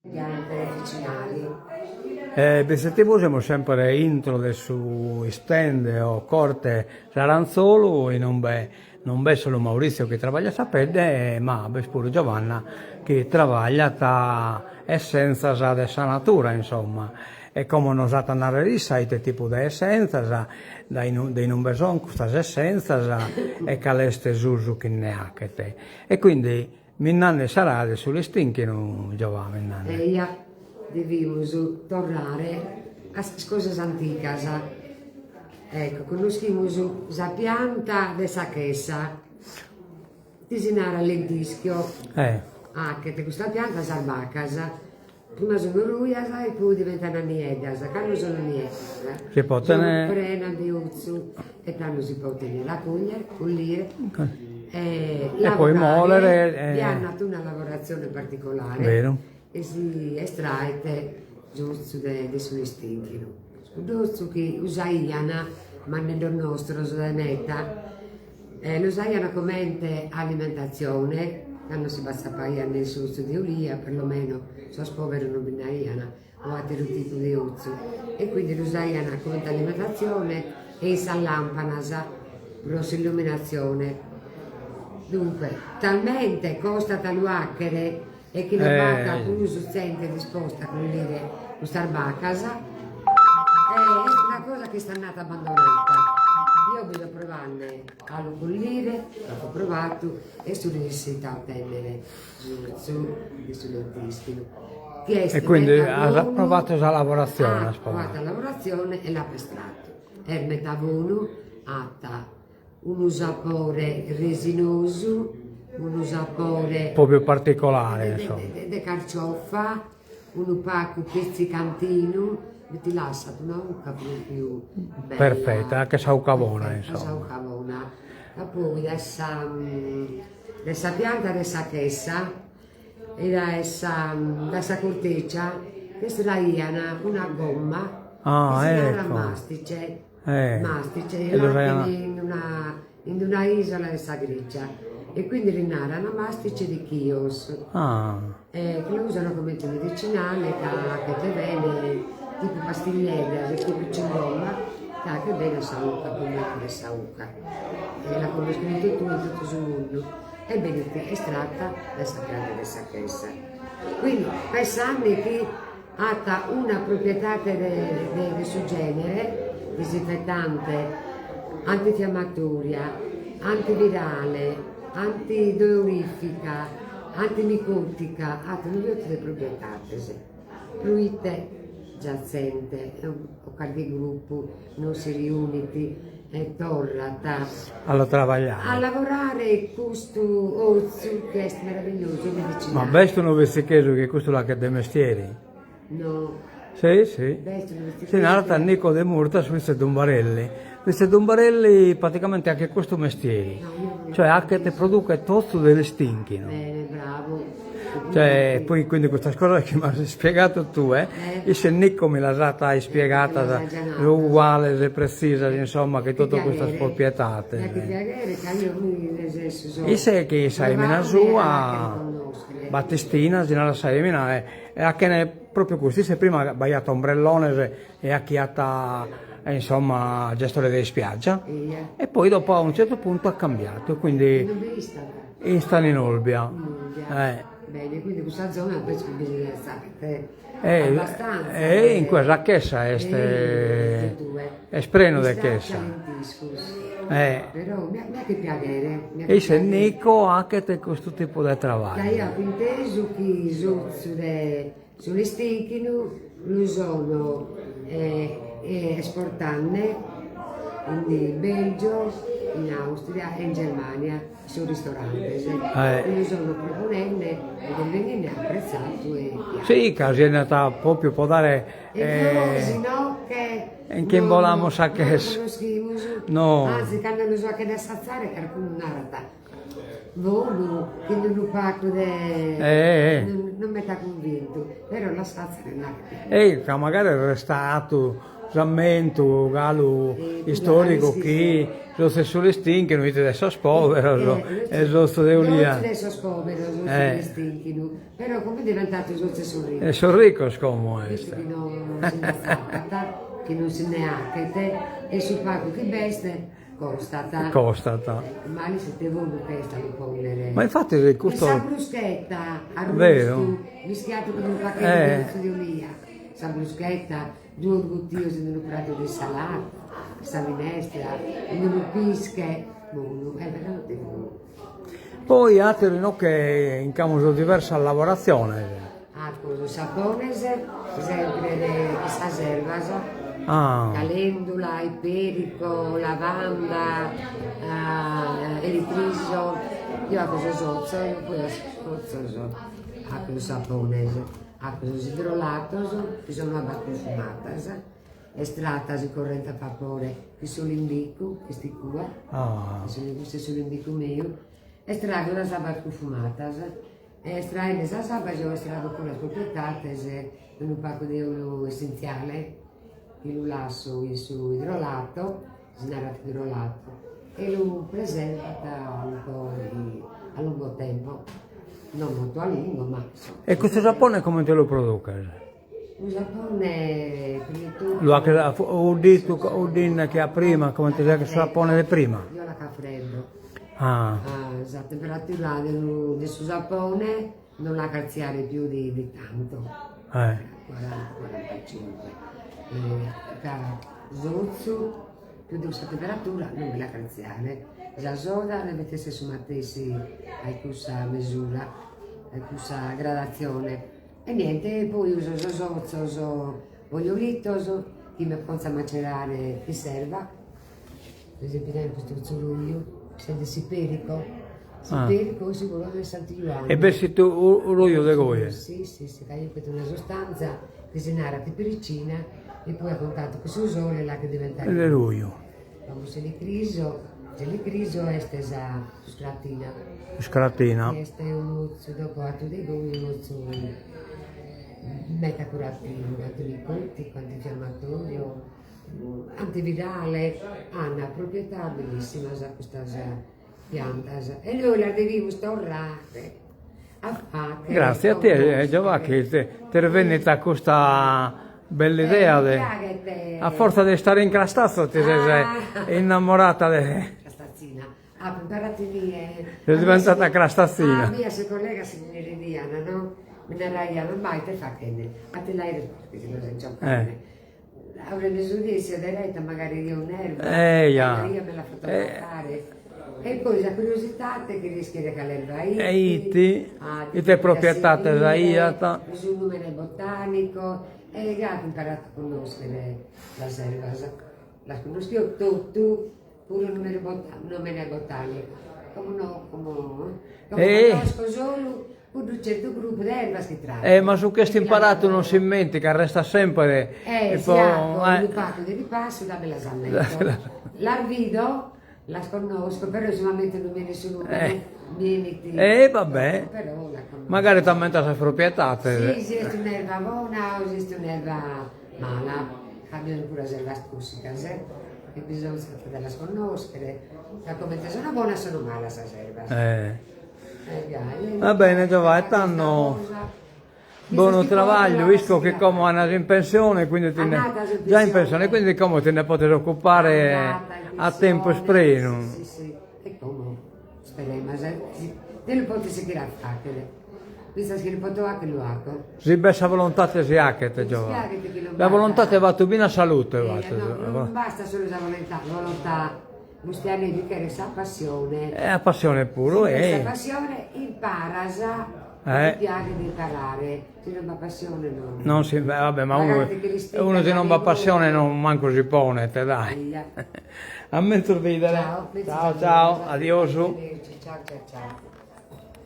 Piante officinali. E BCTV semus semper intro de su stand o corte S'Aranzolu in umbe non b'est solu Maurizio chi trabagliat sa pedde ma b'est puru Giovanna chi trabagliat essenzas de sa natura insomma e como nos at a narrer issa ite tipu de essenzas dae de inumbe son custas essenzas e cale est s'usu chi nde 'achet e quindi Mi nande s'arada de su lestìnchinu, Giovà, mi nande. Eja, devimus torrare a sas cosas anticas. Ecco, connoschimus sa pianta de sa chessa, chi si narat lentischio. Eh. 'Achet custa pianta sas bacas Prima sono rujas e poi diventana nieddas, cando sono nieddas si poten sono prenas de ozu e tando si poten raccogliere, collire e e poi mòlere e bi andat una lavoratzione particolare Beru. e si estraet s'ozu de de su lestìnchinu. Cudd'ozu chi usaian manneddos nostros de meta E l'usaian comente alimentatzione, cando si b'atzapaiat ne s'ozu de olia, perlomeno sos poveros non bi nd'aian, o ateru tipu de ozu, e quindi l'usaian comente alimentatzione e in sas lampanas pro s'illuminatzione. Dunque, talmente costat a lu 'achere e chi non b'at prus zente disposta a collire custas bacas, est una cosa chi est andata abbandonata. Io bi so provande a lu collire, l'apo provatu e so riuscita a otennere s'ozu de su lentischinu, chi est E quindi meta as bonu, provatu sa lavoratzione, as apo provadu. fatu sa lavoratzione e l'apo estratu. Est meta bonu, at Unu sapore resinosu, unu sapore. Propriu particolare, insomma. De carciofa, unu pagu pitzicantinu, mi ti lassat una 'ucca propriu bella. Perfetta, che sa 'ucca bona, insomma. Sa 'ucca bona. E poi de sa de sa pianta de sa chessa e dae sa dae sa corteccia estraian una gomma ah, chi si narat ecco. mastice Eh. Mastice E lu faian in una in una isola de sa Grecia e quindi li naran mastice di Chios. Ah. E chi lu usano comente medicinale ca 'achet bene tipu pastiglieddas e tipu cingomma ca 'achet bene a sa 'ucca pro mètere sa 'ucca e la connoschen in totue in totu su mundu e benit estratta dae sa pianta de sa chessa. Quindi pessande chi At una propriedade de su gènere, disinfetante, antinfiammatòria, antivirale, antidolorìfica, antimicòtica, at unu fiotu de propriedades. Proite sa zente o carchi grupu non si riunit e torrat a lu trabagliare. A lavorare custu ozu chi est meravigliosu e medicinale. Ma b'est unu bitzichesu chi custu l'aghet de mestieri? No. Si, si. B'est unu bitzichesu. Si narat Nico Demurtas, fizu 'e Dumbarelli. Fizu 'e Dumbarelli praticamente aghet custu mestieri. Cioè aghet producet ozu de lestìnchinu. Bene, bravu. Cioè, poi quindi custas cosas chi m'as ispiegadu tue, isse Nico mi las at ispiegadas uguales e pretzisas, insomma, che totu custas proprietades. Isse chin sa 'emina sua, Battistina, si narat sa 'emina, e 'achen propriu custu, isse prima b'aiat ombrellones e 'achiat insomma gestore de ispiaggia e poi dopo a unu certu puntu at cambiatu e quindi istan in Olbia. Bene, quindi custa zona penso chi bi siat Eh, abbastanza. E in cue sa chessa est est prenu de chessa. Eh. Però mi 'achet piaghere. E isse Nico 'achet custu tipu de trabagliu. Ca io apo intesu chi s'ozu de Su lestìnchinu lu sono esportande in Belgio, in Austria e in Germania, in sos ristorantes. Lu sono proponende e est beninde apretzadu e piaghet. Si, ca si 'enit propriu po dare. E nois inoghe Nch'imbolamus sa chessa. Non connoschimus. No. Anzi, cando los 'achen assatzare carcunu narat. Bonu, chin unu pagu de non m'at cunvintu, però lassatze nàrrere. E ca magari est restadu s'ammentu galu istoricu chi s'ozu 'e su listìnchinu fit de sos poveros e s'ozu de olia. S'ozu de sos poveros, s'ozu de listìnchinu, però como est diventadu s'ozu 'e sos ricos. 'E sos ricos como est. Vistu chi non si nd'atzapat, chi non si nde 'achet e su pagu chi b'est Costat. Costat. Mali si te bonu ch'est a lu pònnere. Ma infatis custu. E sa bruschetta arrustu mischiadu cun unu pagheddu de ozu de olia. Sa bruschetta, duos guttios in unu pratu de insalada, sa minestra, in unu pische, bonu, est veramente bonu. Poi àteru inoghe nch'amus diversas lavoratziones. Apo sos sapones, sempre de sas ervas, calendula, iperico, lavanda, elicriso, eo apo sos ozos, poi a sos ozos apo sos sapones, apo sos idrolatos, chi sono abbas profumadas, estratas in corrente a vapore chin su limbicu, est cue, custu est su limbicu meu, estrago sas abbas profumadas E estraende sas abbas eo estrago puru sas proprietades de unu pagu de ollu essentziale chi lu lasso in su idrolato, si narat idrolato, e lu preservat un po' di a lungo tempo, non molto a lungo ma insomma. E custu sapone comente lu produches? Su sapone prima 'e totu. Lu 'aches 'udditu 'uddinde che a prima comente si 'achet su sapone de prima? Eo l'aco a freddu. Ah. Sa temperatura de su sapone non l'aco artziare più di di tanto. Eh. Quaranta, quarantacinque. Ca s'ozu più de cussa temperatura non bi l'aco artziare. Sa soda devet esser su matessi a cussa mesura, a cussa gradatzione. E niente, poi uso sos ozos bogliolitos chi mi ponzo a macerare in s'erva, per esempiu tenia custu ozu ruju, est de s'iperico, s'iperico est su colore de Santu Juanne. E bessit ruju de goi? Si, si, si, ca juchet una sostanza chi si narat ipericina e poi a contatto cun su sole l'aghet diventare de ruju. Como s'elicriso, s'elicriso est sa iscratina. Iscratina. Est unu ozu dopo 'atu de goi unu ozu meta curativu, antimicotico, antinfiammatorio, antivirale, an proprietà bellissimas custas piantas e nois las devimus torrare a fagher. Gratzie a tie Giovà chi t'est bennida custa bella idea de a forza de istare in Crastazzu ti ses innamorata de Crastazzina apo imparatu inie Ses diventata crastazzina a mie sos collegas si mi ridian no mi naraian ma ite faghende a ti l'aer chi si los giocande Aurende su die si dereta magari 'idia un'erba Eja. e me la fotografare e poi sa curiositate cheria ischire cale erba E iti, ite proprietates aiat. Su numene botanico e gai apo imparatu a connoschere sas ervas, las connoschio totu puru numene nomene botanico, como no, como como connosco solu cuddu certu grupu de ervas chi trago. Eh ma su ch'est imparatu non s'ismenticat, restat sempre Eh si apo unu pagu de ripassu già mi las ammento, las bido, las connosco, però in su mamentu non mi 'enit su numene, mi 'enit Eh va bè, però la connosco. Magari t'ammentas sas proprietates. Si si est un'erva bona o si est un'erva mala, ca bi sun puru sas ervas tossicas eh, e bisonzat de las connoschere, ca comente sono bonas sono malas sas ervas. Eh. E gai. Va bene Giovà, e tando bonu trabagliu, isco chi como andas in pensione, quindi ti nde già in pensione, quindi como ti nde podes occupare a tempus prenu. Si si, e como speremas de lu poder sighire a faghere Fintzas chi lu poto 'achere lu 'aco. Si b'est sa volontate si 'achet, Giova. Sa volontate b'at finas salute b'at. No, non bastat solu sa volontà, volontà, Bustianu bi cheret sa passione. E a passione puru, Si b'est sa passione imparas, ti piaghet imparare, si non b'at passione no. Non si, va bè, ma unu, unu si non b'at passione non mancu si ponet, dai. A menzus bidere. Ciao, ciao, ciao, adiosu. Ciao, ciao, ciao.